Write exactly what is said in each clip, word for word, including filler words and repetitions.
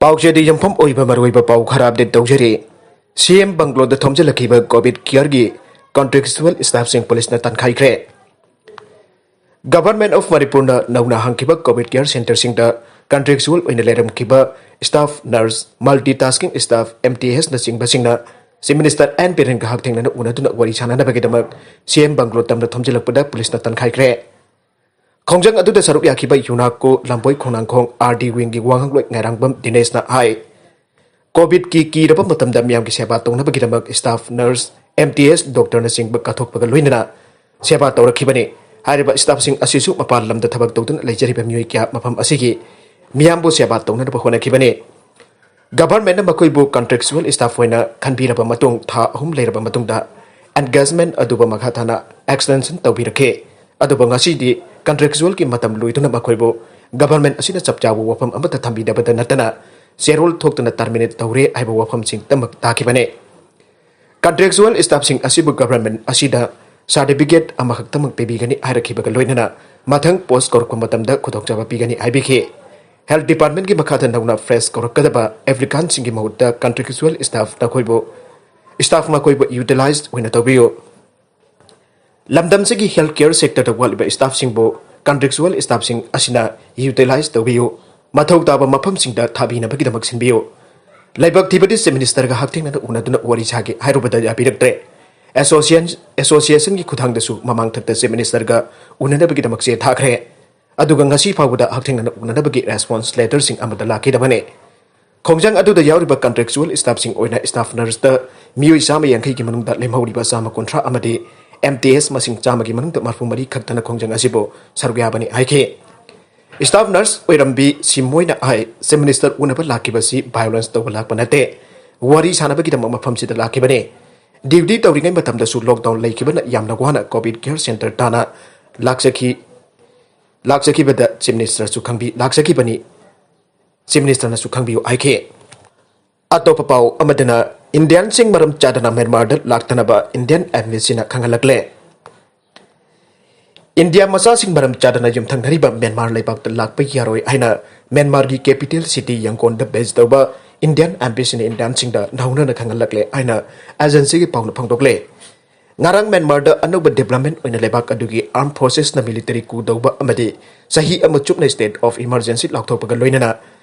ꯄꯥꯎꯆꯦꯗ ꯌꯨꯝꯐꯝ ꯑꯣꯏꯕ ꯃꯔꯨꯑꯣꯏꯕ ꯄꯥꯎ ꯈꯔ ꯑꯞꯗꯦꯠ ꯇꯧꯖꯔꯤ꯫ ꯁꯤ ꯑꯦꯝ ꯕꯪꯒ꯭ꯂꯣꯗ ꯊꯣꯝꯖꯤꯜꯂꯛꯈꯤꯕ ꯀꯣꯚꯤꯗ ꯀꯤꯌꯔꯒꯤ ꯀꯟꯇ꯭ꯔꯦꯛꯆꯨꯋꯦꯜ ꯁ꯭ꯇꯥꯐꯁꯤꯡ ꯄꯨꯂꯤꯁꯅ ꯇꯥꯟꯈꯥꯏꯈ꯭ꯔꯦ꯫ Government of ꯃꯅꯤꯄꯨꯔꯅ ꯅꯧꯅ ꯍꯥꯡꯈꯤꯕ ꯀꯣꯚꯤꯗ ꯀꯤꯌꯔ ꯁꯦꯟꯇꯔꯁꯤꯡꯗ ꯀꯟꯇ꯭ꯔꯦꯛꯆꯨꯋꯦꯜ ꯑꯣꯏꯅ ꯂꯩꯔꯝꯈꯤꯕ staff, nurse, multi tasking staff, M T ꯑꯦꯁꯅꯆꯤꯡꯕꯁꯤꯡꯅ Chief Minister ꯑꯦꯟ ꯕꯤꯔꯦꯟꯒ ꯍꯛꯊꯦꯡꯅꯅ ꯎꯅꯗꯨꯅ ꯋꯥꯔꯤ ꯁꯥꯟꯅꯅꯕꯒꯤꯗꯃꯛ ꯁꯤ ꯑꯦꯝ ꯕꯪꯒ꯭ꯂꯣ ꯇꯝꯅ ꯊꯣꯝꯖꯤꯜꯂꯛꯄꯗ ꯄꯨꯂꯤꯁꯅ ꯇꯥꯟꯈꯥꯏꯈ꯭ꯔꯦ꯫ ꯈꯣꯡꯖꯪ ꯑꯗꯨꯗ ꯁꯔꯨꯛ ꯌꯥꯈꯤꯕ ꯌꯨꯅꯥꯀꯣ ꯂꯝꯕꯣꯏ ꯈꯣꯡꯅꯥꯡꯈꯣꯡ ꯑꯥꯔ ꯗꯤ ꯋꯤꯡꯒꯤ ꯋꯥꯉꯥꯡꯂꯣꯏ ꯉꯥꯏꯔꯥꯡꯕꯝ ꯗꯤꯅꯦꯁꯅ ꯍꯥꯏ, ꯀꯣꯚꯤꯗꯀꯤ ꯀꯤꯔꯕ ꯃꯇꯝꯗ ꯃꯤꯌꯥꯝꯒꯤ ꯁꯦꯕꯥ ꯇꯧꯅꯕꯒꯤꯗꯃꯛ ꯁ꯭ꯇꯥꯐ, ꯅꯔꯁ, ꯑꯦꯝ ꯇꯤ ꯑꯦꯁ, ꯗꯣꯛꯇꯔꯅꯆꯤꯡꯕ ꯀꯠꯊꯣꯛꯄꯒ ꯂꯣꯏꯅꯅ ꯁꯦꯕꯥ ꯇꯧꯔꯛꯈꯤꯕꯅꯤ꯫ ꯍꯥꯏꯔꯤꯕ ꯁ꯭ꯇꯥꯐꯁꯤꯡ ꯑꯁꯤꯁꯨ ꯃꯄꯥꯟ ꯂꯝꯗ ꯊꯕꯛ ꯇꯧꯗꯨꯅ ꯂꯩꯖꯔꯤꯕ ꯃꯤꯑꯣꯏ ꯀꯌꯥ ꯃꯐꯝ ꯑꯁꯤꯒꯤ ꯃꯤꯌꯥꯝꯕꯨ ꯁꯦꯕꯥ ꯇꯧꯅꯅꯕ ꯍꯣꯠꯅꯈꯤꯕꯅꯤ꯫ ꯒꯚꯔꯟꯃꯦꯟꯠꯅ ꯃꯈꯣꯏꯕꯨ ꯀꯟꯇ꯭ꯔꯦꯛꯆꯨꯋꯦꯜ ꯁ꯭ꯇꯥꯐ ꯑꯣꯏꯅ ꯈꯟꯕꯤꯔꯕ ꯃꯇꯨꯡ ꯊꯥ ꯑꯍꯨꯝ ꯂꯩꯔꯕ ꯃꯇꯨꯡꯗ ꯑꯦꯟꯒꯦꯖꯃꯦꯟꯠ ꯑꯗꯨꯕꯨ ꯃꯈꯥ ꯇꯥꯅ ꯑꯦꯛꯁꯇꯦꯟꯁꯟ ꯇꯧꯕꯤꯔꯛꯈꯤ꯫ ꯑꯗꯨꯕꯨ ꯉꯁꯤꯗꯤ ꯀꯟꯇ꯭ꯔꯦꯛꯆꯨꯋꯦꯜꯒꯤ ꯃꯇꯝ ꯂꯣꯏꯗꯨꯅ ꯃꯈꯣꯏꯕꯨ ꯒꯚꯔꯟꯃꯦꯟꯠ ꯑꯁꯤꯅ ꯆꯞ ꯆꯥꯕ ꯋꯥꯐꯝ ꯑꯃꯠꯇ ꯊꯝꯕꯤꯗꯕꯗ ꯅꯠꯇꯅ ꯆꯦꯔꯣꯜ ꯊꯣꯛꯇꯅ ꯇꯔꯃꯤꯅꯦꯠ ꯇꯧꯔꯦ ꯍꯥꯏꯕ ꯋꯥꯐꯝꯁꯤꯡꯇꯃꯛ ꯇꯥꯈꯤꯕꯅꯤ꯫ ꯀꯟꯇ꯭ꯔꯦꯛꯆꯨꯋꯦꯜ ꯁ꯭ꯇꯥꯐꯁꯤꯡ ꯑꯁꯤꯕꯨ ꯒꯚꯔꯟꯃꯦꯟꯠ ꯑꯁꯤꯗ ꯁꯥꯔꯇꯤꯐꯤꯀꯦꯠ ꯑꯃꯈꯛꯇꯃꯛ ꯄꯤꯕꯤꯒꯅꯤ ꯍꯥꯏꯔꯛꯈꯤꯕꯒ ꯂꯣꯏꯅꯅ ꯃꯊꯪ ꯄꯣꯁ ꯀꯧꯔꯛꯄ ꯃꯇꯝꯗ ꯈꯨꯗꯣꯡꯆꯥꯕ ꯄꯤꯒꯅꯤ ꯍꯥꯏꯕꯤꯈꯤ꯫ ꯍꯦꯜꯊ ꯗꯤꯄꯥꯔꯠꯃꯦꯟꯠꯀꯤ ꯃꯈꯥꯗ ꯅꯧꯅ ꯐ꯭ꯔꯦꯁ ꯀꯧꯔꯛꯀꯗꯕ ꯑꯦꯄ꯭ꯂꯤꯀꯥꯟꯠꯁꯤꯡꯒꯤ ꯃꯍꯨꯠꯇ ꯀꯟꯇ꯭ꯔꯦꯛꯆꯨꯋꯦꯜ ꯁ꯭ꯇꯥꯐ ꯅꯈꯣꯏꯕꯨ, ꯁ꯭ꯇꯥꯐ ꯃꯈꯣꯏꯕꯨ ꯌꯨꯇꯤꯂꯥꯏꯖ ꯑꯣꯏꯅ ꯇꯧꯕꯤꯌꯨ꯫ ꯂꯝꯗꯝꯁꯤꯒꯤ ꯍꯦꯜꯊ ꯀꯤꯌꯔ ꯁꯦꯛꯇꯔꯗ ꯋꯥꯠꯂꯤꯕ ꯁ꯭ꯇꯥꯐꯁꯤꯡꯕꯨ ꯀꯟꯇ꯭ꯔꯦꯛꯆꯨꯋꯦꯜ ꯁ꯭ꯇꯥꯐꯁꯤꯡ ꯑꯁꯤꯅ ꯌꯨꯇꯤꯂꯥꯏꯖ ꯇꯧꯕꯤꯌꯨ꯫ ꯃꯊꯧ ꯇꯥꯕ ꯃꯐꯝꯁꯤꯡꯗ ꯊꯥꯕꯤꯅꯕꯒꯤꯗꯃꯛ ꯁꯤꯟꯕꯤꯌꯨ꯫ ꯂꯥꯏꯕꯛ ꯊꯤꯕꯗꯤ ꯆꯤꯐ ꯃꯤꯅꯤꯁꯇꯔꯒ ꯍꯛꯊꯦꯡꯅꯅ ꯎꯅꯗꯨꯅ ꯋꯥꯔꯤ ꯁꯥꯒꯦ ꯍꯥꯏꯔꯨꯕꯗ ꯌꯥꯕꯤꯔꯛꯇ꯭ꯔꯦ꯫ ꯑꯦꯁꯣꯁꯤꯌꯦꯟ-, ꯑꯦꯁꯣꯁꯤꯌꯦꯁꯟꯒꯤ ꯈꯨꯠꯊꯥꯡꯗꯁꯨ ꯃꯃꯥꯡꯊꯛꯇ ꯆꯤꯐ ꯃꯤꯅꯤꯁꯇꯔꯒ ꯎꯅꯅꯕꯒꯤꯗꯃꯛ ꯆꯦ ꯊꯥꯈ꯭ꯔꯦ꯫ ꯑꯗꯨꯒ ꯉꯁꯤ ꯐꯥꯎꯕꯗ ꯍꯛꯊꯦꯡꯅꯅ ꯎꯅꯅꯕꯒꯤ ꯔꯦꯁꯄꯣꯟꯁ ꯂꯦꯇꯔꯁꯤꯡ ꯑꯃꯠꯇ ꯂꯥꯛꯈꯤꯗꯕꯅꯤ꯫ ꯈꯣꯡꯖꯪ ꯑꯗꯨꯗ ꯌꯥꯎꯔꯤꯕ ꯀꯟꯇ꯭ꯔꯦꯛꯆꯨꯋꯦꯜ ꯁ꯭ꯇꯥꯐꯁꯤꯡ ꯑꯣꯏꯅ ꯁ꯭ꯇꯥꯐ ꯅꯔꯁꯇ ꯃꯤꯑꯣꯏ ꯆꯥꯝꯃ ꯌꯥꯡꯈꯩꯒꯤ ꯃꯅꯨꯡꯗ ꯂꯦꯝꯍꯧꯔꯤꯕ ꯆꯥꯝꯃ ꯀꯨꯟꯊ꯭ꯔꯥ ꯑꯃꯗꯤ ꯑꯦꯝ ꯇꯤ ꯑꯦꯁ ꯃꯁꯤꯡ ꯆꯥꯝꯃꯒꯤ ꯃꯅꯨꯡꯗ ꯃꯔꯐꯨ ꯃꯔꯤ ꯈꯛꯇꯅ ꯈꯣꯡꯖꯪ ꯑꯁꯤꯕꯨ ꯁꯔꯨꯛ ꯌꯥꯕꯅꯤ ꯍꯥꯏꯈꯤ꯫ ꯁ꯭ꯇꯥꯐ ꯅꯔꯁ ꯑꯣꯏꯔꯝꯕꯤ ꯁꯤꯃꯣꯏꯅ ꯍꯥꯏ, ꯆꯤꯐ ꯃꯤꯅꯤꯁꯇꯔ ꯎꯅꯕ ꯂꯥꯛꯈꯤꯕꯁꯤ ꯚꯥꯏꯑꯣꯂꯦꯟꯁ ꯇꯧꯕ ꯂꯥꯛꯄ ꯅꯠꯇꯦ, ꯋꯥꯔꯤ ꯁꯥꯟꯅꯕꯒꯤꯗꯃꯛ ꯃꯐꯝꯁꯤꯗ ꯂꯥꯛꯈꯤꯕꯅꯤ꯫ ꯗ꯭ꯌꯨꯇꯤ ꯇꯧꯔꯤꯉꯩ ꯃꯇꯝꯗꯁꯨ ꯂꯣꯛꯗꯥꯎꯟ ꯂꯩꯈꯤꯕꯅ ꯌꯥꯝꯅ ꯋꯥꯅ ꯀꯣꯚꯤꯗ ꯀꯤꯌꯔ ꯁꯦꯟꯇꯔ ꯇꯥꯟꯅ ꯂꯥꯛꯆꯈꯤ, ꯂꯥꯛꯆꯈꯤꯕꯗ ꯆꯤꯐ ꯃꯤꯅꯤꯁꯇꯔꯁꯨ ꯈꯪꯕꯤ-, ꯂꯥꯛꯆꯈꯤꯕꯅꯤ꯫ ꯆꯤꯐ ꯃꯤꯅꯤꯁꯇꯔꯅꯁꯨ ꯈꯪꯕꯤꯌꯨ ꯍꯥꯏꯈꯤ꯫ ꯑꯇꯣꯞꯄ ꯄꯥꯎ ꯑꯃꯗꯅ, ꯏꯟꯗꯤꯌꯟꯁꯤꯡ ꯃꯔꯝ ꯆꯥꯗꯅ ꯃ꯭ꯌꯥꯟꯃꯥꯔꯗ ꯂꯥꯛꯇꯅꯕ ꯏꯟꯗꯤꯌꯟ ꯑꯦꯝꯕꯦꯁꯤꯅ ꯈꯪꯍꯜꯂꯛꯂꯦ꯫ ꯏꯟꯗꯤꯌꯥ ꯃꯆꯥꯁꯤꯡ ꯃꯔꯝ ꯆꯥꯗꯅ ꯌꯨꯝꯊꯪꯅꯔꯤꯕ ꯃ꯭ꯌꯥꯟꯃꯥꯔ ꯂꯩꯕꯥꯛꯇ ꯂꯥꯛꯄ ꯌꯥꯔꯣꯏ ꯍꯥꯏꯅ ꯃ꯭ꯌꯥꯟꯃꯥꯔꯒꯤ capital city ꯌꯪꯒꯣꯟꯗ base ꯇꯧꯕ Indian embassy ꯅ Indian ꯁꯤꯡꯗ ꯅꯧꯍꯧꯅꯅ ꯈꯪꯍꯜꯂꯛꯂꯦ ꯍꯥꯏꯅ agency ꯒꯤ ꯄꯥꯎꯅ ꯐꯣꯡꯗꯣꯛꯂꯦ꯫ ꯉꯔꯥꯡ ꯃ꯭ꯌꯥꯟꯃꯥꯔꯗ ꯑꯅꯧꯕ development ꯑꯣꯏꯅ ꯂꯩꯕꯥꯛ ꯑꯗꯨꯒꯤ armed forces ꯅ military coup ꯇꯧꯕ ꯑꯃꯗꯤ ꯆꯍꯤ ꯑꯃ ꯆꯨꯞꯅ state of emergency ꯂꯥꯎꯊꯣꯛꯄꯒ ꯂꯣꯏꯅꯅ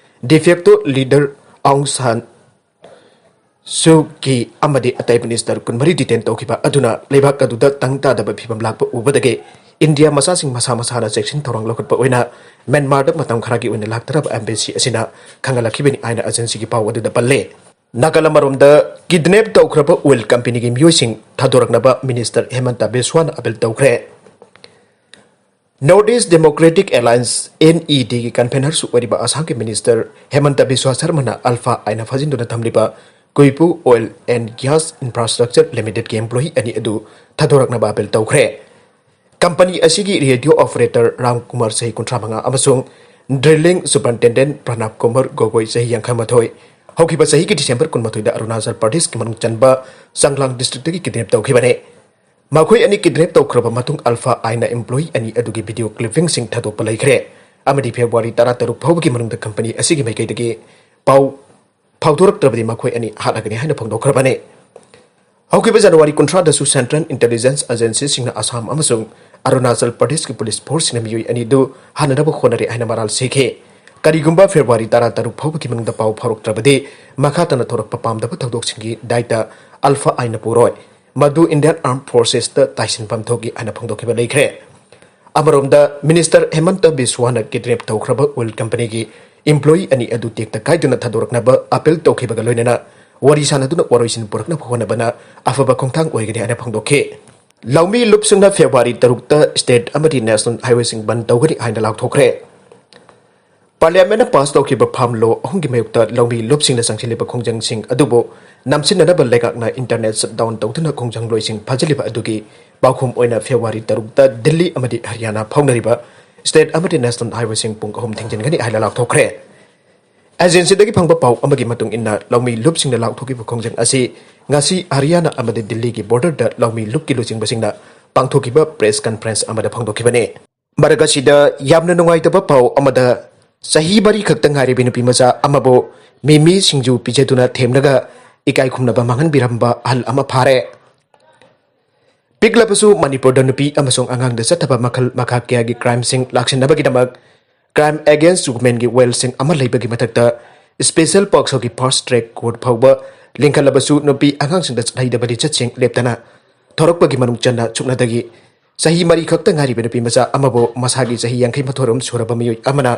de facto leader Aung San Suu Kyi ꯑꯃꯗꯤ ꯑꯇꯩ minister ꯀꯨꯟꯃꯔꯤ detain ꯇꯧꯈꯤꯕ ꯑꯗꯨꯅ ꯂꯩꯕꯥꯛ ꯑꯗꯨꯗ ꯇꯪ ꯇꯥꯗꯕ ꯐꯤꯕꯝ ꯂꯥꯛꯄ ꯎꯕꯗꯒꯤ ꯏꯟꯗꯤꯌꯥ ꯃꯆꯥꯁꯤꯡ ꯃꯁꯥ ꯃꯁꯥꯅ ꯆꯦꯛꯁꯤꯟ ꯊꯧꯔꯥꯡ ꯂꯧꯈꯠꯄ ꯑꯣꯏꯅ ꯃ꯭ꯌꯥꯟꯃꯥꯔꯗ ꯃꯇꯝ ꯈꯔꯒꯤ ꯑꯣꯏꯅ ꯂꯥꯛꯇꯅꯕ embassy ꯑꯁꯤꯅ ꯈꯪꯍꯜꯂꯛꯈꯤꯕꯅꯤ ꯍꯥꯏꯅ agency ꯒꯤ ꯄꯥꯎ ꯑꯗꯨꯗ ꯄꯜꯂꯦ꯫ ꯅꯥꯒꯥꯂꯝ ꯑꯃꯔꯣꯝꯗ kidnap ꯇꯧꯈ꯭ꯔꯕ oil company ꯒꯤ ꯃꯤꯑꯣꯏꯁꯤꯡ ꯊꯥꯗꯣꯔꯛꯅꯕ minister ꯍꯦꯃꯟꯇ ꯕꯤꯁ꯭ꯋꯥꯅ appeal ꯇꯧꯈ꯭ꯔꯦ꯫ North East Democratic Alliance, N E D ꯒꯤ convener ꯁꯨ ꯑꯣꯏꯔꯤꯕ ꯑꯁꯥꯝꯒꯤ minister ꯍꯦꯃꯟꯇ ꯕꯤꯁ꯭ꯋꯥ ꯁꯔꯃꯅ ꯑꯜꯐꯥ ꯑꯥꯏꯟꯅ ꯐꯥꯖꯤꯟꯗꯨꯅ ꯊꯝꯂꯤꯕ ꯀꯨꯏꯄꯨ Oil and Gas Infrastructure Limited ꯀꯤ employee ꯑꯅꯤ ꯑꯗꯨ ꯊꯥꯗꯣꯔꯛꯅꯕ appeal ꯇꯧꯈ꯭ꯔꯦ꯫ Company ꯑꯁꯤꯒꯤ radio operator ꯔꯥꯝ ꯀꯨꯃꯥꯔ, ꯆꯍꯤ ꯀꯨꯟꯊ꯭ꯔꯥ ꯃꯉꯥ, ꯑꯃꯁꯨꯡ drilling superintendent ꯄ꯭ꯔꯅꯕ ꯀꯨꯃꯥꯔ ꯒꯣꯒꯣꯏ, ꯆꯍꯤ ꯌꯥꯡꯈꯩ ꯃꯥꯊꯣꯏ, ꯍꯧꯈꯤꯕ ꯆꯍꯤꯒꯤ December ꯀꯨꯟꯃꯥꯊꯣꯏꯗ ꯑꯔꯨꯅꯥꯆꯜ ꯄ꯭ꯔꯗꯦꯁꯀꯤ ꯃꯅꯨꯡ ꯆꯟꯕ ꯆꯥꯡꯂꯥꯡ district ꯇꯒꯤ kidnap ꯇꯧꯈꯤꯕꯅꯤ꯫ ꯃꯈꯣꯏ ꯑꯅꯤ kidnap ꯇꯧꯈ꯭ꯔꯕ ꯃꯇꯨꯡ ꯑꯜꯐꯥ ꯑꯥꯏꯟꯅ employee ꯑꯅꯤ ꯑꯗꯨꯒꯤ video clipping ꯁꯤꯡ ꯊꯥꯗꯣꯛꯄ ꯂꯩꯈ꯭ꯔꯦ ꯑꯃꯗꯤ February ꯇꯔꯥꯇꯔꯨꯛ ꯐꯥꯎꯕꯒꯤ ꯃꯅꯨꯡꯗ company ꯑꯁꯤꯒꯤ ꯃꯥꯏꯀꯩꯗꯒꯤ ꯄꯥꯎ ꯐꯥꯎꯗꯣꯔꯛꯇ꯭ꯔꯕꯗꯤ ꯃꯈꯣꯏ ꯑꯅꯤ ꯍꯥꯠꯂꯒꯅꯤ ꯍꯥꯏꯅ ꯐꯣꯡꯗꯣꯛꯈ꯭ꯔꯕꯅꯤ꯫ ꯍꯧꯈꯤꯕ January ꯀꯨꯟꯊ꯭ꯔꯥꯗꯁꯨ central intelligence agency ꯁꯤꯡꯅ ꯑꯁꯥꯝ ꯑꯃꯁꯨꯡ ꯑꯔꯨꯅꯥꯆꯜ ꯄ꯭ꯔꯗꯦꯁꯀꯤ police force ꯁꯤꯡꯅ ꯃꯤꯑꯣꯏ ꯑꯅꯤꯗꯨ ꯍꯥꯠꯅꯅꯕ ꯍꯣꯠꯅꯔꯦ ꯍꯥꯏꯅ ꯃꯔꯥꯜ ꯁꯤꯈꯤ꯫ ꯀꯔꯤꯒꯨꯝꯕ February ꯇꯔꯥꯇꯔꯨꯛ ꯐꯥꯎꯕꯒꯤ ꯃꯅꯨꯡꯗ ꯄꯥꯎ ꯐꯥꯎꯔꯛꯇ꯭ꯔꯕꯗꯤ ꯃꯈꯥ ꯇꯥꯅ ꯊꯣꯔꯛꯄ ꯄꯥꯝꯗꯕ ꯊꯧꯗꯣꯛꯁꯤꯡꯒꯤ ꯗꯥꯏꯇ ꯑꯜꯐꯥ ꯑꯥꯏꯟꯅ ꯄꯨꯔꯣꯏ꯫ ꯃꯗꯨ Indian Armed Forces ꯇ ꯇꯥꯏꯁꯤꯟꯐꯝ ꯊꯣꯛꯏ ꯍꯥꯏꯅ ꯐꯣꯡꯗꯣꯛꯈꯤꯕ ꯂꯩꯈ꯭ꯔꯦ꯫ ꯑꯃꯔꯣꯝꯗ, minister ꯍꯦꯃꯟꯇ ꯕꯤꯁ꯭ꯋꯥꯅ kidnap ꯇꯧꯈ꯭ꯔꯕ oil company ꯒꯤ employee ꯑꯅꯤ ꯑꯗꯨ ꯇꯦꯛꯇ ꯀꯥꯏꯗꯅ ꯊꯥꯗꯣꯔꯛꯅꯕ appeal ꯇꯧꯈꯤꯕꯒ ꯂꯣꯏꯅꯅ ꯋꯥꯔꯤ ꯁꯥꯅꯗꯨꯅ ꯋꯥꯔꯣꯏꯁꯤꯟ ꯄꯨꯔꯛꯅꯕ ꯍꯣꯠꯅꯕꯅ ꯑꯐꯕ ꯈꯣꯡꯊꯥꯡ ꯑꯣꯏꯒꯅꯤ ꯍꯥꯏꯅ ꯐꯣꯡꯗꯣꯛꯈꯤ꯫ ꯂꯧꯃꯤ ꯂꯨꯞꯁꯤꯡꯅ February ꯇꯔꯨꯛꯇ state ꯑꯃꯗꯤ national highway ꯁꯤꯡ ꯕꯟ ꯇꯧꯒꯅꯤ ꯍꯥꯏꯅ ꯂꯥꯎꯊꯣꯛꯈ꯭ꯔꯦ꯫ Parliament ꯅ pass ꯇꯧꯈꯤꯕ farm law ꯑꯍꯨꯝꯒꯤ ꯃꯥꯌꯣꯛꯇ ꯂꯧꯃꯤ ꯂꯨꯞꯁꯤꯡꯅ ꯆꯪꯁꯤꯜꯂꯤꯕ ꯈꯣꯡꯖꯪꯁꯤꯡ ꯑꯗꯨꯕꯨ ꯅꯝꯁꯤꯟꯅꯅꯕ ꯂꯩꯉꯥꯛꯅ internet shutdown ꯇꯧꯗꯨꯅ ꯈꯣꯡꯖꯪꯂꯣꯏꯁꯤꯡ ꯐꯥꯖꯤꯜꯂꯤꯕ ꯑꯗꯨꯒꯤ ꯄꯥꯎꯈꯨꯝ ꯑꯣꯏꯅ February ꯇꯔꯨꯛꯇ ꯗꯤꯜꯂꯤ ꯑꯃꯗꯤ ꯍꯔꯤꯌꯥꯅꯥ ꯐꯥꯎꯅꯔꯤꯕ state ꯑꯃꯗꯤ national highway ꯁꯤꯡ ꯄꯨꯡ ꯑꯍꯨꯝ ꯊꯤꯡꯖꯤꯟꯒꯅꯤ ꯍꯥꯏꯅ ꯂꯥꯎꯊꯣꯛꯈ꯭ꯔꯦ꯫ Agency ꯗꯒꯤ ꯐꯪꯕ ꯄꯥꯎ ꯑꯃꯒꯤ ꯃꯇꯨꯡ ꯏꯟꯅ, ꯂꯧꯃꯤ ꯂꯨꯞꯁꯤꯡꯅ ꯂꯥꯎꯊꯣꯛꯈꯤꯕ ꯈꯣꯡꯖꯪ ꯑꯁꯤ ꯉꯁꯤ ꯍꯔꯤꯌꯥꯅꯥ ꯑꯃꯗꯤ ꯗꯤꯜꯂꯤꯒꯤ border ꯗ ꯂꯧꯃꯤ ꯂꯨꯞꯀꯤ ꯂꯨꯆꯤꯡꯕꯁꯤꯡꯅ ꯄꯥꯡꯊꯣꯛꯈꯤꯕ ꯄ꯭ꯔꯦꯁ ꯀꯟꯐꯔꯦꯟꯁ ꯑꯃꯗ ꯐꯣꯡꯗꯣꯛꯈꯤꯕꯅꯤ꯫ ꯃꯔꯛ ꯑꯁꯤꯗ ꯌꯥꯝꯅ ꯅꯨꯡꯉꯥꯏꯇꯕ ꯄꯥꯎ ꯑꯃꯗ, ꯆꯍꯤ ꯃꯔꯤ ꯈꯛꯇ ꯉꯥꯏꯔꯤꯕꯤ ꯅꯨꯄꯤ ꯃꯆꯥ ꯑꯃꯕꯨ ꯃꯤꯃꯤ ꯁꯤꯡꯖꯨ ꯄꯤꯖꯗꯨꯅ ꯊꯦꯝꯂꯒ ꯏꯀꯥꯏ ꯈꯨꯝꯅꯕ ꯃꯥꯡꯍꯟꯕꯤꯔꯝꯕ ꯑꯍꯜ ꯑꯃ ꯐꯥꯔꯦ꯫ ꯄꯤꯛꯂꯕꯁꯨ ꯃꯅꯤꯄꯨꯔꯗ ꯅꯨꯄꯤ ꯑꯃꯁꯨꯡ ꯑꯉꯥꯡꯗ ꯆꯠꯊꯕ ꯃꯈꯜ ꯃꯈꯥ ꯀꯌꯥꯒꯤ ꯀ꯭ꯔꯥꯏꯝꯁꯤꯡ ꯂꯥꯛꯁꯤꯟꯅꯕꯒꯤꯗꯃꯛ Crime Against Womenꯒꯤ ꯋꯦꯜꯁꯤꯡ ꯑꯃ ꯂꯩꯕꯒꯤ ꯃꯊꯛꯇ, ꯁ꯭ꯄꯦꯁꯦꯜ ꯄꯣꯛꯁꯣꯒꯤ ꯐꯥꯁ꯭ꯠ ꯇ꯭ꯔꯦꯛ ꯀꯣꯔꯠ ꯐꯥꯎꯕ ꯂꯤꯡꯈꯠꯂꯕꯁꯨ, ꯅꯨꯄꯤ ꯑꯉꯥꯡꯁꯤꯡꯗ ꯆꯠꯍꯩꯗꯕ ꯂꯤꯆꯠꯁꯤꯡ ꯂꯦꯞꯇꯅ ꯊꯣꯔꯛꯄꯒꯤ ꯃꯅꯨꯡ ꯆꯟꯅ ꯁꯨꯞꯅꯗꯒꯤ ꯆꯍꯤ ꯃꯔꯤ ꯈꯛꯇ ꯉꯥꯏꯔꯤꯕ ꯅꯨꯄꯤ ꯃꯆꯥ ꯑꯃꯕꯨ ꯃꯁꯥꯒꯤ ꯆꯍꯤ ꯌꯥꯡꯈꯩ ꯃꯊꯣꯏꯔꯣꯝ ꯁꯨꯔꯕ ꯃꯤꯑꯣꯏ ꯑꯃꯅ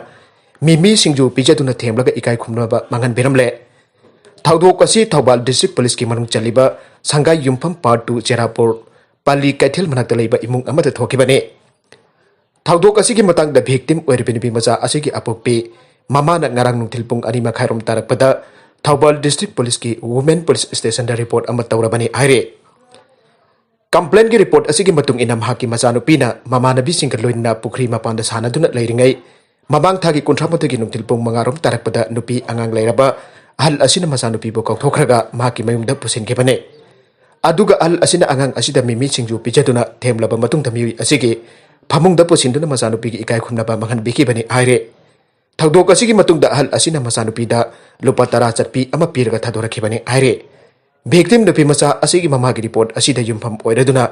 ꯃꯤꯃꯤ ꯁꯤꯡꯖꯨ ꯄꯤꯖꯗꯨꯅ ꯊꯦꯝꯂꯒ ꯏꯀꯥꯏ ꯈꯨꯝꯅꯕ ꯃꯥꯡꯍꯟꯕꯤꯔꯝꯂꯦ꯫ ꯊꯧꯗꯣꯛ ꯑꯁꯤ ꯊꯧꯕꯥꯜ ꯗꯤꯁꯇ꯭ꯔꯤꯛ ꯄꯨꯂꯤꯁꯀꯤ ꯃꯅꯨꯡ ꯆꯜꯂꯤꯕ ꯁꯪꯒꯥꯏ ꯌꯨꯝꯐꯝ ꯄꯥꯔꯠ ꯇꯨ ꯆꯦꯔꯥꯄꯨꯔ ꯄꯥꯂꯤ ꯀꯩꯊꯦꯜ ꯃꯅꯥꯛꯇ ꯂꯩꯕ ꯏꯃꯨꯡ ꯑꯃꯗ ꯊꯣꯛꯈꯤꯕꯅꯤ꯫ ꯊꯧꯗꯣꯛ ꯑꯁꯤꯒꯤ ꯃꯇꯥꯡꯗ ꯚꯤꯛꯇꯤꯝ ꯑꯣꯏꯔꯤꯕ ꯅꯨꯄꯤ ꯃꯆꯥ ꯑꯁꯤꯒꯤ ꯑꯄꯣꯛꯄꯤ ꯃꯃꯥꯅ ꯉꯔꯥꯡ ꯅꯨꯡꯊꯤꯜ ꯄꯨꯡ ꯑꯅꯤ ꯃꯈꯥꯏꯔꯣꯝ ꯇꯥꯔꯛꯄꯗ ꯊꯧꯕꯥꯜ ꯗꯤꯁꯇ꯭ꯔꯤꯛ ꯄꯨꯂꯤꯁꯀꯤ ꯋꯨꯃꯦꯟ ꯄꯨꯂꯤꯁ ꯁ꯭ꯇꯦꯁꯟꯗ ꯔꯤꯄꯣꯔꯠ ꯑꯃ ꯇꯧꯔꯕꯅꯤ ꯍꯥꯏꯔꯤ꯫ ꯀꯝꯄ꯭ꯂꯦꯟꯒꯤ ꯔꯤꯄꯣꯔꯠ ꯑꯁꯤꯒꯤ ꯃꯇꯨꯡ ꯏꯟꯅ, ꯃꯍꯥꯛꯀꯤ ꯃꯆꯥꯅꯨꯄꯤꯅ ꯃꯃꯥꯟꯅꯕꯤꯁꯤꯡꯒ ꯂꯣꯏꯅꯅ ꯄꯨꯈ꯭ꯔꯤ ꯃꯄꯥꯟꯗ ꯁꯥꯟꯅꯗꯨꯅ ꯂꯩꯔꯤꯉꯩ, ꯃꯃꯥꯡ ꯊꯥꯒꯤ ꯀꯨꯟꯊ꯭ꯔꯥ ꯃꯥꯊꯣꯏꯒꯤ ꯅꯨꯡꯊꯤꯜ ꯄꯨꯡ ꯃꯉꯥꯔꯣꯝ ꯇꯥꯔꯛꯄꯗ ꯅꯨꯄꯤ ꯑꯉꯥꯡ ꯂꯩꯔꯕ ꯑꯍꯜ ꯑꯁꯤꯅ ꯃꯆꯥꯅꯨꯄꯤꯕꯨ ꯀꯧꯊꯣꯛꯈ꯭ꯔꯒ ꯃꯍꯥꯛꯀꯤ ꯃꯌꯨꯝꯗ ꯄꯨꯁꯤꯟꯈꯤꯕꯅꯤ꯫ ꯑꯗꯨꯒ ꯑꯍꯜ ꯑꯁꯤꯅ ꯑꯉꯥꯡ ꯑꯁꯤꯗ ꯃꯤꯃꯤ ꯁꯤꯡꯖꯨ ꯄꯤꯖꯗꯨꯅ ꯊꯦꯝꯂꯕ ꯃꯇꯨꯡꯗ ꯃꯤꯑꯣꯏ ꯑꯁꯤꯒꯤ ꯐꯃꯨꯡꯗ ꯄꯨꯁꯤꯟꯗꯨꯅ ꯃꯆꯥꯅꯨꯄꯤꯒꯤ ꯏꯀꯥꯏ ꯈꯨꯝꯅꯕ ꯃꯥꯡꯍꯟꯕꯤꯈꯤꯕꯅꯤ ꯍꯥꯏꯔꯦ꯫ ꯊꯧꯗꯣꯛ ꯑꯁꯤꯒꯤ ꯃꯇꯨꯡꯗ ꯑꯍꯜ ꯑꯁꯤꯅ ꯃꯆꯥꯅꯨꯄꯤꯗ ꯂꯨꯄꯥ ꯇꯔꯥ ꯆꯠꯄꯤ ꯑꯃ ꯄꯤꯔꯒ ꯊꯥꯗꯣꯔꯛꯈꯤꯕꯅꯤ ꯍꯥꯏꯔꯦ꯫ ꯚꯤꯛꯇꯤꯝ ꯅꯨꯄꯤ ꯃꯆꯥ ꯑꯁꯤꯒꯤ ꯃꯃꯥꯒꯤ ꯔꯤꯄꯣꯔꯠ ꯑꯁꯤꯗ ꯌꯨꯝꯐꯝ ꯑꯣꯏꯔꯗꯨꯅ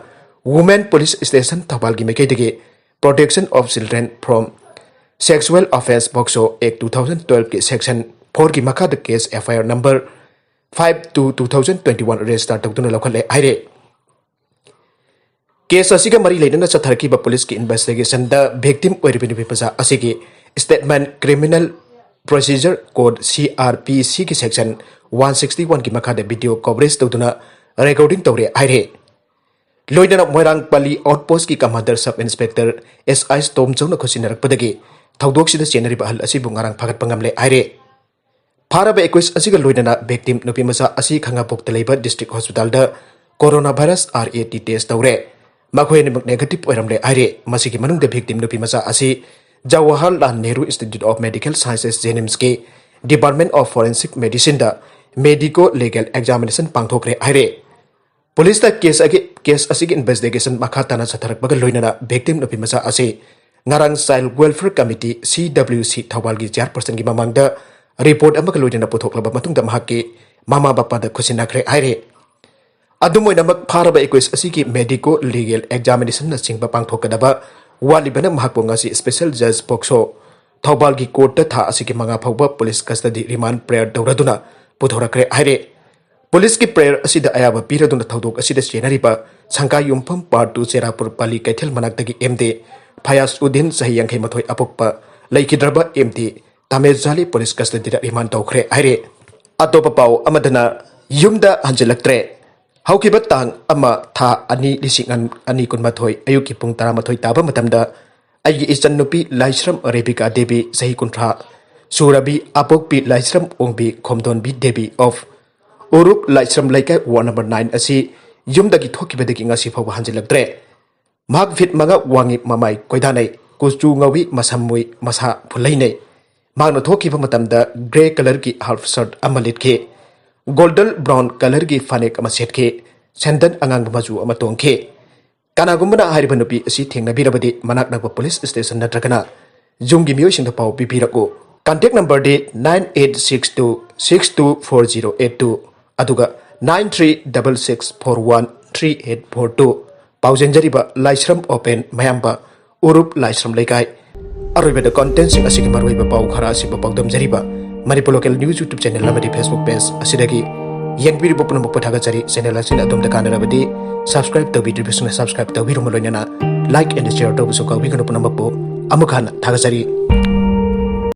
ꯋꯨꯃꯦꯟ ꯄꯨꯂꯤꯁ ꯁ꯭ꯇꯦꯁꯟ ꯊꯧꯕꯥꯜꯒꯤ ꯃꯥꯏꯀꯩꯗꯒꯤ Protection of Children from Sexual Offence POCSO Act two thousand twelveꯀꯤ section fourꯒꯤ ꯃꯈꯥꯗ case F I R number five two two thousand twenty one register ꯇꯧꯗꯨꯅ ꯂꯧꯈꯠꯂꯦ ꯍꯥꯏꯔꯦ꯫ ꯀꯦꯁ ꯑꯁꯤꯒ ꯃꯔꯤ ꯂꯩꯅꯅ ꯆꯠꯊꯔꯛꯈꯤꯕ ꯄꯨꯂꯤꯁꯀꯤ ꯏꯟꯚꯦꯁꯇꯤꯒꯦꯁꯟꯗ ꯚꯤꯛꯇꯤꯝ ꯑꯣꯏꯔꯤꯕ ꯅꯨꯄꯤ ꯃꯆꯥ ꯑꯁꯤꯒꯤ statement Criminal Procedure Code, C R P Cꯒꯤ section one sixty oneꯒꯤ ꯃꯈꯥꯗ video coverage ꯇꯧꯗꯨꯅ recording ꯇꯧꯔꯦ ꯍꯥꯏꯔꯦ꯫ ꯂꯣꯏꯅꯅ ꯃꯣꯏꯔꯥꯡ ꯄꯥꯂꯤ ꯑꯥꯎꯠꯄꯣꯁꯀꯤ commander sub inspector S I ꯇꯣꯝꯆꯧꯅ ꯈꯨꯠꯁꯤꯟꯅꯔꯛꯄꯗꯒꯤ ꯊꯧꯗꯣꯛꯁꯤꯗ ꯆꯦꯟꯅꯔꯤꯕ ꯑꯍꯜ ꯑꯁꯤꯕꯨ ꯉꯔꯥꯡ ꯐꯥꯒꯠꯄ ꯉꯝꯂꯦ ꯍꯥꯏꯔꯦ꯫ ꯐꯥꯔꯕ ꯑꯦꯀ꯭ꯌꯨꯖ ꯑꯁꯤꯒ ꯂꯣꯏꯅꯅ ꯚꯤꯛꯇꯤꯝ ꯅꯨꯄꯤ ꯃꯆꯥ ꯑꯁꯤ ꯈꯥꯉꯕꯣꯛꯇ ꯂꯩꯕ ꯗꯤꯁꯇ꯭ꯔꯤꯛ ꯍꯣꯁꯄꯤꯇꯥꯜꯗ corona virus R A T test ꯇꯧꯔꯦ꯫ ꯃꯈꯣꯏ ꯑꯅꯤꯃꯛ negative ꯑꯣꯏꯔꯝꯂꯦ ꯍꯥꯏꯔꯦ꯫ ꯃꯁꯤꯒꯤ ꯃꯅꯨꯡꯗ ꯚꯤꯛꯇꯤꯝ ꯅꯨꯄꯤ ꯃꯆꯥ ꯑꯁꯤ Jawaharlal Nehru Institute of Medical Sciences, JNIMSꯀꯤ Department of Forensic Medicineꯗ medico legal examination ꯄꯥꯡꯊꯣꯛꯈ꯭ꯔꯦ ꯍꯥꯏꯔꯦ꯫ ꯄꯨꯂꯤꯁꯇ ꯀꯦꯁ ꯑꯒꯤ, ꯀꯦꯁ ꯑꯁꯤꯒꯤ ꯏꯟꯚꯦꯁꯇꯤꯒꯦꯁꯟ ꯃꯈꯥ ꯇꯥꯅ ꯆꯠꯊꯔꯛꯄꯒ ꯂꯣꯏꯅꯅ ꯚꯤꯛꯇꯤꯝ ꯅꯨꯄꯤ ꯃꯆꯥ ꯑꯁꯤ ꯉꯔꯥꯡ ꯆꯥꯏꯜ ꯋꯦꯜꯐꯤꯌꯔ ꯀꯃꯤꯇꯤ, ꯁꯤ ꯗꯕ꯭ꯂꯤꯌꯨ ꯁꯤ, ꯊꯧꯕꯥꯜꯒꯤ ꯆꯤꯌꯥꯔꯄꯔꯁꯟꯒꯤ ꯃꯃꯥꯡꯗ ꯔꯤꯄꯣꯔꯠ ꯑꯃꯒ ꯂꯣꯏꯅꯅ ꯄꯨꯊꯣꯛꯂꯕ ꯃꯇꯨꯡꯗ ꯃꯍꯥꯛꯀꯤ ꯃꯃꯥ ꯃꯄꯥꯗ ꯈꯨꯠꯁꯤꯟꯅꯈ꯭ꯔꯦ ꯍꯥꯏꯔꯦ꯫ ꯑꯗꯨꯝ ꯑꯣꯏꯅꯃꯛ, ꯐꯥꯔꯕ ꯑꯦꯀ꯭ꯌꯨꯁ ꯑꯁꯤꯒꯤ ꯃꯦꯗꯤꯀꯣ ꯂꯤꯒꯦꯜ ꯑꯦꯛꯖꯥꯃꯤꯅꯦꯁꯟꯅꯆꯤꯡꯕ ꯄꯥꯡꯊꯣꯛꯀꯗꯕ ꯋꯥꯠꯂꯤꯕꯅ ꯃꯍꯥꯛꯄꯨ ꯉꯁꯤ ꯁ꯭ꯄꯦꯁꯦꯜ ꯖꯖ ꯄꯣꯛꯁꯣ ꯊꯧꯕꯥꯜꯒꯤ ꯀꯣꯔꯠꯇ ꯊꯥ ꯑꯁꯤꯒꯤ ꯃꯉꯥ ꯐꯥꯎꯕ ꯄꯨꯂꯤꯁ ꯀꯁꯇꯗꯤ ꯔꯤꯃꯥꯟ ꯄ꯭ꯔꯦꯌꯔ ꯇꯧꯔꯗꯨꯅ ꯄꯨꯊꯣꯔꯛꯈ꯭ꯔꯦ ꯍꯥꯏꯔꯦ꯫ ꯄꯨꯂꯤꯁꯀꯤ ꯄ꯭ꯔꯦꯌꯔ ꯑꯁꯤꯗ ꯑꯌꯥꯕ ꯄꯤꯔꯗꯨꯅ ꯊꯧꯗꯣꯛ ꯑꯁꯤꯗ ꯆꯦꯟꯅꯔꯤꯕ ꯁꯪꯀꯥꯌꯨꯝꯐꯝ ꯄꯥꯔꯠ ꯇꯨ ꯆꯦꯔꯥꯄꯨꯔ ꯄꯥꯂꯤ ꯀꯩꯊꯦꯜ ꯃꯅꯥꯛꯇꯒꯤ ꯑꯦꯝ ꯗꯤ ꯐꯌꯥꯖ ꯎꯗꯤꯟ, ꯆꯍꯤ ꯌꯥꯡꯈꯩ ꯃꯥꯊꯣꯏ ꯑꯄꯣꯛꯄ, ꯂꯩꯈꯤꯗ꯭ꯔꯕ ꯑꯦꯝ ꯗꯤ ꯇꯥꯃꯦꯖꯥꯂꯤ ꯄꯨꯂꯤꯁ ꯀꯁꯇꯗꯤꯗ ꯔꯤꯃꯥꯟ ꯇꯧꯈ꯭ꯔꯦ ꯍꯥꯏꯔꯦ꯫ ꯑꯇꯣꯞꯄ ꯄꯥꯎ ꯑꯃꯗꯅ, ꯌꯨꯝꯗ ꯍꯟꯖꯤꯜꯂꯛꯇ꯭ꯔꯦ꯫ ꯍꯧꯈꯤꯕ ꯇꯥꯡ ꯑꯃ, ꯊꯥ ꯑꯅꯤ, ꯂꯤꯁꯤꯡ ꯑꯅꯤ ꯀꯨꯟꯃꯥꯊꯣꯏ ꯑꯌꯨꯛꯀꯤ ꯄꯨꯡ ꯇꯔꯥꯃꯥꯊꯣꯏ ꯇꯥꯕ ꯃꯇꯝꯗ ꯑꯩꯒꯤ ꯏꯆꯟꯅꯨꯄꯤ ꯂꯥꯏꯁ꯭ꯔꯝ ꯔꯦꯕꯤꯀꯥ ꯗꯦꯕꯤ, ꯆꯍꯤ ꯀꯨꯟꯊ꯭ꯔꯥ ꯁꯨꯔꯕꯤ, ꯑꯄꯣꯛꯄꯤ ꯂꯥꯏꯁ꯭ꯔꯝ ꯑꯣꯡꯕꯤ ꯈꯣꯝꯗꯣꯟꯕꯤ ꯗꯦꯕꯤ ꯑꯣꯐ ꯎꯔꯨꯛ ꯂꯥꯏꯁ꯭ꯔꯝ ꯂꯩꯀꯥꯏ, ꯋꯥꯔꯗ ꯅꯝꯕꯔ ꯅꯥꯏꯟ ꯑꯁꯤ ꯌꯨꯝꯗꯒꯤ ꯊꯣꯛꯈꯤꯕꯗꯒꯤ ꯉꯁꯤ ꯐꯥꯎꯕ ꯍꯟꯖꯤꯜꯂꯛꯇ꯭ꯔꯦ꯫ ꯃꯍꯥꯛ ꯐꯤꯠ ꯃꯉꯥ ꯋꯥꯡꯉꯤ, ꯃꯃꯥꯏ ꯀꯣꯏꯗꯥꯅꯩ, ꯀꯨꯆꯨ ꯉꯧꯏ, ꯃꯁꯝ ꯃꯨꯏ, ꯃꯁꯥ ꯐꯨꯜꯂꯩꯅꯩ꯫ ꯃꯍꯥꯛꯅ ꯊꯣꯛꯈꯤꯕ ꯃꯇꯝꯗ ꯒ꯭ꯔꯦ ꯀꯂꯔꯒꯤ ꯍꯥꯐ ꯁꯔꯠ ꯑꯃ ꯂꯤꯠꯈꯤ, ꯒꯣꯜꯗꯟ ꯕ꯭ꯔꯥꯎꯟ ꯀꯂꯔꯒꯤ ꯐꯅꯦꯛ ꯑꯃ ꯁꯦꯠꯈꯤ, ꯁꯦꯟꯗꯟ ꯑꯉꯥꯡꯕ ꯃꯆꯨ ꯑꯃ ꯇꯣꯡꯈꯤ꯫ ꯀꯅꯥꯒꯨꯝꯕꯅ ꯍꯥꯏꯔꯤꯕ ꯅꯨꯄꯤ ꯑꯁꯤ ꯊꯦꯡꯅꯕꯤꯔꯕꯗꯤ, ꯃꯅꯥꯛ ꯅꯛꯄ ꯄꯨꯂꯤꯁ ꯁ꯭ꯇꯦꯁꯟ ꯅꯠꯇ꯭ꯔꯒꯅ ꯌꯨꯝꯒꯤ ꯃꯤꯑꯣꯏꯁꯤꯡꯗ ꯄꯥꯎ ꯄꯤꯕꯤꯔꯛꯎ꯫ ꯀꯟꯇꯦꯛ ꯅꯝꯕꯔꯗꯤ nine eight six two six two four zero eight two, ꯑꯗꯨꯒ nine three double six four one three eight four two. ꯄꯥꯎꯖꯦꯟꯖꯔꯤꯕ ꯂꯥꯏꯁ꯭ꯔꯝ ꯑꯣꯄꯦꯟ ꯃꯌꯥꯝꯕ, ꯎꯔꯨꯞ ꯂꯥꯏꯁ꯭ꯔꯝ ꯂꯩꯀꯥꯏ꯫ ꯑꯔꯣꯏꯕꯗ, ꯀꯟꯇꯦꯟꯁꯤꯡ ꯑꯁꯤꯒꯤ ꯃꯔꯨꯑꯣꯏꯕ ꯄꯥꯎ ꯈꯔ ꯑꯁꯤꯕꯨ ꯄꯥꯎꯗꯝꯖꯔꯤꯕ Manipur local news YouTube channel ꯑꯃꯗꯤ Facebook ꯄꯦꯖ ꯑꯁꯤꯗꯒꯤ ꯌꯦꯡꯕꯤꯔꯤꯕ ꯄꯨꯝꯅꯃꯛꯄꯨ ꯊꯥꯒꯠꯆꯔꯤ꯫ ꯆꯦꯅꯦꯜ ꯑꯁꯤꯅ ꯑꯗꯣꯝꯗ ꯀꯥꯟꯅꯔꯕꯗꯤ, ꯁꯕꯁꯀ꯭ꯔꯥꯏꯕ ꯇꯧꯕꯤꯗ꯭ꯔꯤꯕꯁꯤꯡꯅ ꯁꯕꯁꯀ꯭ꯔꯥꯏꯕ ꯇꯧꯕꯤꯔꯨꯕ ꯂꯣꯏꯅꯅ ꯂꯥꯏꯛ ꯑꯦꯟ ꯁꯦꯌꯔ ꯇꯧꯕꯁꯨ ꯀꯥꯎꯕꯤꯒꯅꯨ꯫ ꯄꯨꯝꯅꯃꯛꯄꯨ ꯑꯃꯨꯛ ꯍꯟꯅ ꯊꯥꯒꯠꯆꯔꯤ꯫